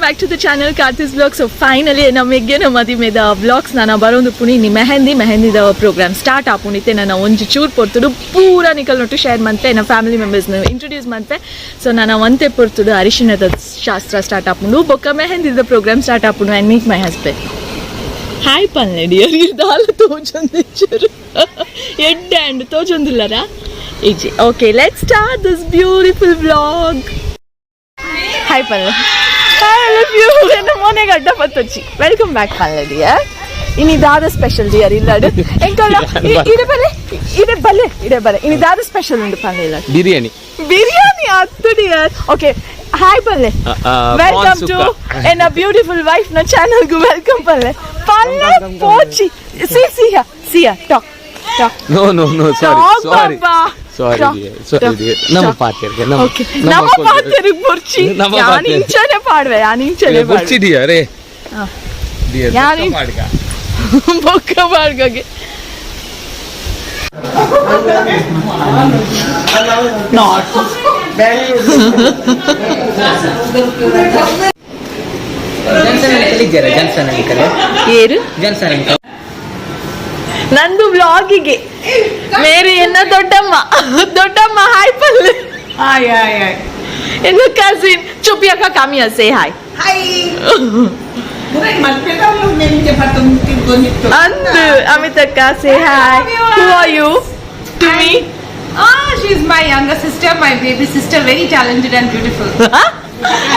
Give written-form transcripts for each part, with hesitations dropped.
Back to the channel Karthi's vlog. So finally ನಮಗೆ ಮದಿಮೆದ vlogs ನಾನು ಬರೋದು ಪುಣಿ ನಿ ಮೆಹಂದಿ ಮೆಹಂದಿದ ಪ್ರೋಗ್ರಾಮ್ ಸ್ಟಾರ್ಟ್ ಆಪುಣಿತೆ. ನನ್ನ ಒಂಜಿ ಚೂರು ಪೊರ್ತುಡು ಪೂರ ನಿಕಲ್ ನೊಟ್ಟು ಶೇರ್ ಮಂತೆ, ನನ್ನ ಫ್ಯಾಮಿಲಿ ಮೆಂಬರ್ಸ್ನ ಇಂಟ್ರೊಡ್ಯೂಸ್ ಮಂತೆ. ಸೊ ನಾನು ಒಂತೆ ಪೊರ್ತುಡು ಅರಿಶಿಣದ ಶಾಸ್ತ್ರ ಸ್ಟಾರ್ಟ್ ಆಪುಂಡು, ಬೊಕ್ಕ ಮೆಹಂದಿದ ಪ್ರೋಗ್ರಾಮ್ ಸ್ಟಾರ್ಟ್ ಆಪುಂಡು. And meet my husband. Hi ಪನ್ಲೆ dear. ದಾಲ ತೋಜೊಂದಿಚ್ಚರು ಎಡ್ಡೆ ಅಂಡ್ ತೋಜೊಂದಿಲ್ಲರಾ ಇಜ್ಜಿ. Okay, let start this beautiful vlog. Hi ಪನ್ಲೆ. Hi love you. ಎನ್ನ ಮೋನೆಗೆ ಅಡ್ಡ ಪತ್ತೊಚ್ಚಿ. Welcome back ಪನ್ಲೆ dear. ಇನಿ ದಾದ ಸ್ಪೆಷಲ್ ಡಿಯರ್ ಇಲ್ಲಡು ಎಂಕಲ್ಲ? ಇಡೆ ಬಲೆ, ಇಡೆ ಬಲೆ, ಇಡೆ ಬಲೆ. ಇನಿ ದಾದ ಸ್ಪೆಷಲ್ ಉಂಡು ಪನ್ಲೆ ಇಲ್ಲ? ಬಿರಿಯಾನಿ. ಬಿರಿಯಾನಿ ಅತ್ತು ಡಿಯರ್. ಓಕೆ, ಹಾಯ್ ಪಲ್ಲೆ. Welcome to ಎನ್ನ ಬ್ಯೂಟಿಫುಲ್ ವೈಫ್ ನ ಚಾನಲ್ ಗು welcome ಪಲ್ಲೆ. ಪಲ್ಲೆ ಪೋಚಿ. ಸಿ ಸಿಯಾ ಸಿಯಾ, talk talk. No no no, sorry. Talk. ಸಾರಿ. ಬಾಬಾ. ಸಾರಿ ಸಾರಿ, ನಮ್ಮ ಪಾತ್ಯರ್ಗೆ ನಮ್ಮ ಓಕೆ, ನಮ್ಮ ಪಾತ್ಯರಿಗೆ ಬುರ್ಚಿ. ನಮ್ಮ ಯಾನ್ ಪಾತ್ಯರಿಗೆ. ಇಂಚನೆ ಪಾಡ್ವೆ, ಯಾನ್ ಇಂಚನೆ ಬುರ್ಚಿ. ಪಾಡ್ವೆ. ಡಿಯರ್ ರೇ. ಹಾ. ಡಿಯರ್. ಬೊಕ್ಕ ಬಾಡ್ಗಗೆ. ಜನ್ಸನ್ ಅಂಕಲ್ ಇದ್ದಾರಾ? ಜನ್ಸನ್ ಅಂಕಲ್? ಏರು? ಜನ್ಸನ್ ಅಂಕಲ್. ನಂದು ವ್ಲಾಗಿಗೆ. ಮೇರಿ ಎನ್ನ ದೊಡ್ಡಮ್ಮ. ದೊಡ್ಡಮ್ಮ ಹಾಯ್ ಪಲ್ಲೆ. Hi hi hi. ಎನ್ನ ಕಸಿನ್ ಚುಪ್ಪಿ ಅಕ್ಕ ಕಾಮಿಯ ಸೇ ಹಾಯ್. ಹಾಯ್. ಅಂದು ಅಮಿತಕ್ಕ say hi. Who are you to me? Ah, she's my younger sister, my baby sister, very talented and beautiful.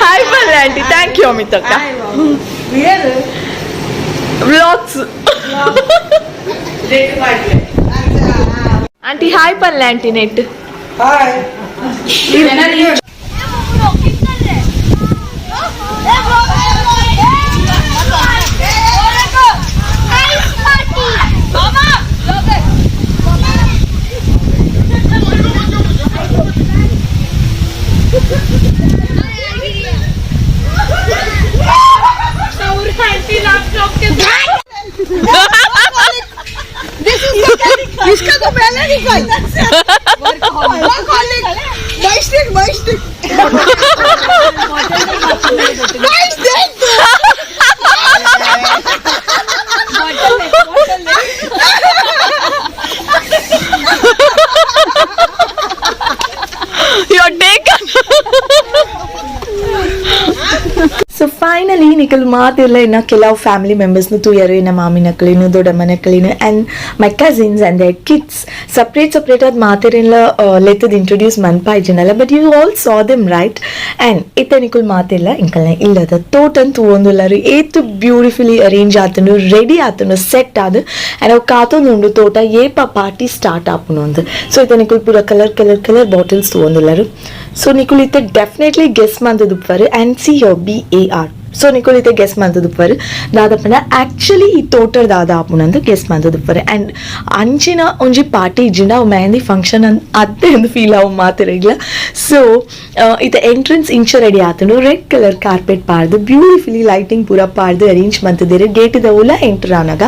Hi ಪಲ್ಲೆ aunty. Thank you ಅಮಿತಕ್ಕ. Vlogs aunty. Hi ಪಲ್ಲೆ aunty net. इसका तो पहले निकल बैष्टिक बैष्टिक. You are taken. So finally ನಿಕಲ್ ಮಾತಿಲ್ಲ. ಇನ್ನು ಕೆಲವು ಫ್ಯಾಮಿಲಿ ಮೆಂಬರ್ಸ್ನು ತೂಯರು, ಇನ್ನು ಮಾಮಿನಕ್ಳಿನು ದೊಡ್ಡಮ್ಮನಕ್ಳಿನು and my cousins and their kids. Separate separate ಅದು ಮಾತಿರೆಲ್ಲ ಲೆತ್ತದ introduce ಮನ್ಪಾಯ್ಜಿನಲ್ಲ, but you all saw them, right? And ಇತ್ತ ನಿಕುಲ್ ಮಾತಿಲ್ಲ ಇಂಕಲ್ನ ಇಲ್ಲದ ತೋಟನ್ ತೂವೊಂದುಲ್ಲರು. ಏತ್ ಬ್ಯೂಟಿಫುಲಿ ಅರೇಂಜ್ ಆತುಂಡು, ರೆಡಿ ಆತುಂಡು, ಸೆಟ್ ಆದು. ಆ್ಯಂಡ್ ಅವು ಕಾತೊಂದುಂಡು ತೋಟ ಏಪ ಪಾರ್ಟಿ ಸ್ಟಾರ್ಟ್ ಆಪುನು ಅಂದ್. ಸೊ ಇತ್ತ ನಿಕುಲ್ ಪೂರ colour colour colour bottles ತೂವೊಂದುಲ್ಲರು. So ನಿಕುಲ್ ಇತ್ತೆ ಡೆಫಿನೆಟ್ಲಿ ಗೆಸ್ ಮಂತುದುಪ್ಪರು. And see your B A R. So ನಿಕುಲ್ ಇತ್ತೆ ಗೆಸ್ ಮಂತುದುಪ್ಪರು ದಾದಪ್ಪನ ಆಕ್ಚುಲಿ ಈ ತೋಟದ ದಾದ ಆಪುನಂದು ಗೆಸ್ ಮಂತುದುಪ್ಪರು. ಆ್ಯಂಡ್ ಅಂಚಿನ ಒಂಜಿ ಪಾರ್ಟಿ ಇಜ್ಜಿಂಡ ಅವು ಮೆಹಂದಿ ಫಂಕ್ಷನ್ ಅತ್ತೆ ಅಂದ್ ಫೀಲ್ ಅವು ಮಾತೆರೆಗ್ಲ. ಸೊ ಇತ್ತೆ ಎಂಟ್ರೆನ್ಸ್ ಇಂಚ ರೆಡಿ ಆತುಂಡು. ರೆಡ್ ಕಲರ್ ಕಾರ್ಪೆಟ್ ಪಾಡ್ದು, ಬ್ಯೂಟಿಫುಲಿ ಲೈಟಿಂಗ್ ಪೂರ ಪಾಡ್ದು ಅರೇಂಜ್ ಮಂತುದೆರ್. ಗೇಟ್ ಉಲ ಎಂಟರ್ ಆನಗ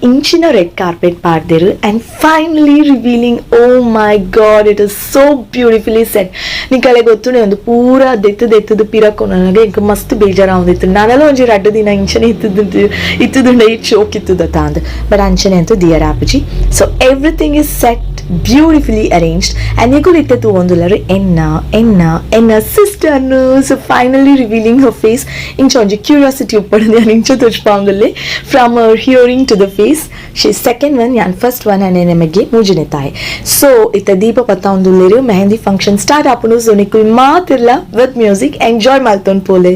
ಇಂಚಿನ ರೆಡ್ ಕಾರ್ಪೆಟ್ ಪಾಡ್ದೆರ್. And finally revealing, oh my God, it is so beautifully set. ನಿಕಲೆ ಗೊತ್ತುಂಡೆ ಒಂದು ಪೂರ ದೆತ್ತು ದೆತ್ತದು ಪಿರಕೊನಗ ಎಂಕ್ ಮಸ್ತ್ ಬೇಜಾರಾವೊಂದಿತ್ತು. ನಾನೆಲ್ಲ ಒಂಜಿ ರಡ್ಡ್ ದಿನ ಇಂಚನೆ ಇತ್ತುದು ಇತ್ತುದುಂಡ ಈ ಚೋಕ್ ಇತ್ತುದ ತಾಂದ್. ಬಟ್ ಅಂಚನೆ ಅಂತೂ ದಿಯರ್ ಆಪುಜಿ. So everything is set, beautifully arranged. And ನಿಕುಲು ಇತ್ತೆ ತೂವೊಂದುಲ್ಲರು ಎನ್ನ ಎನ್ನ ಎನ್ನ ಸಿಸ್ಟರ್ನು. So finally revealing her face. ಇಂಚ ಒಂಜಿ ಕ್ಯೂರಿಯಾಸಿಟಿ ಉಪ್ಪುಂಡು ಯಾನ್ ಇಂಚ ತೋಜ್ಪಾವೊಂದುಲ್ಲೆ. From her hearing to the face, she second one, ಯಾನ್ first one, and ನಮಗೆ ಮೂಜನೇ ತಾಯಿ. ಸೊ ಇತ್ತೆ ದೀಪ ಪತ್ತಾವೊಂದುಲ್ಲೆರ್. ಮೆಹಂದಿ ಫಂಕ್ಷನ್ ಸ್ಟಾರ್ಟ್ ಆಪುಂಡು. ಸೊ ನಿಕುಲ್ ಮಾತಿರ್ಲ with music enjoy ಮಲ್ತೊಂದು ಪೋಲೆ.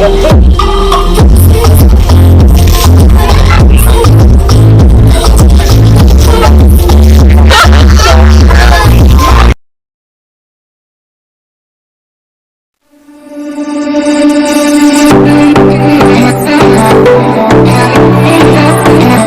Bye.